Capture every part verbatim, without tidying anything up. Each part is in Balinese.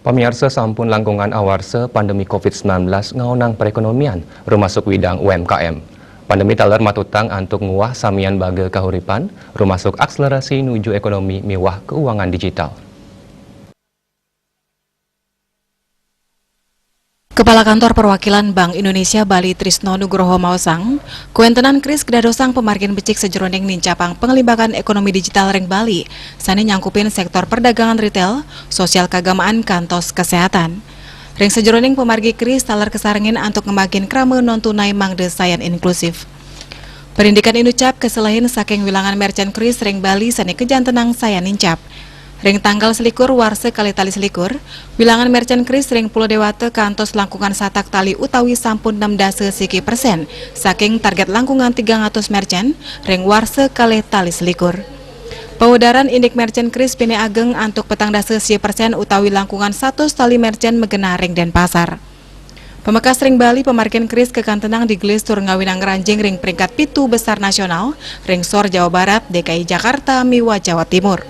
Pamiarsa, sampun langkungan awarsa pandemi covid sembilan belas ngaonang perekonomian, rumasuk widang U M K M. Pandemi taler matutang antuk nguah samian baga kahuripan, rumasuk akselerasi nuju ekonomi miwah keuangan digital. Kepala Kantor Perwakilan Bank Indonesia Bali Trisno Nugroho maosang, kuentenan kris kedadosang pamargin becik sajeroning nincapang panglimbakang ekonomi digital ring Bali, sane nyangkupin sektor perdagangan retail, sosial keagamaan kantos kesehatan. Ring sajeroning pamargi kris taler kasarengin antuk ngemakin krama non tunai mangda sayan inklusif. Parindikan inucap kaselehin saking wilangan merchant kris ring Bali sane kajantenang sayan nincap. Ring tanggal selikur warsa kalih tali selikur, wilangan merchant kris ring Pulo Dewata kantos langkungan satak tali utawi sampun enam dasa siki persen saking target langkungan tigang atus merchant ring warsa kalih tali selikur. Pawedaran indik merchant kris pinih ageng antuk petang dasa siki persen utawi langkungan satus tali merchant magenah ring Denpasar. Pamekas ring Bali, pamargin kris kakantenang digelis tur ngawinang ngranjing ring peringkat pitu besar nasional, ring sor Jawa Barat, D K I Jakarta, miwah Jawa Timur.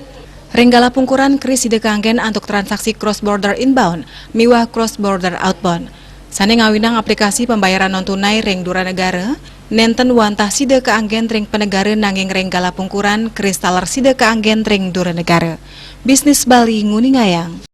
Ring galah pungkuran kris sida kaanggen antuk transaksi cross border inbound miwah cross border outbound. Sane ngawinang aplikasi pembayaran non tunai ring dura negara, nenten wantah sida kaanggen ring panegara nanging ring galah pungkuran kris taler sida kaanggen ring dura negara. Bisnis Bali nguningayang.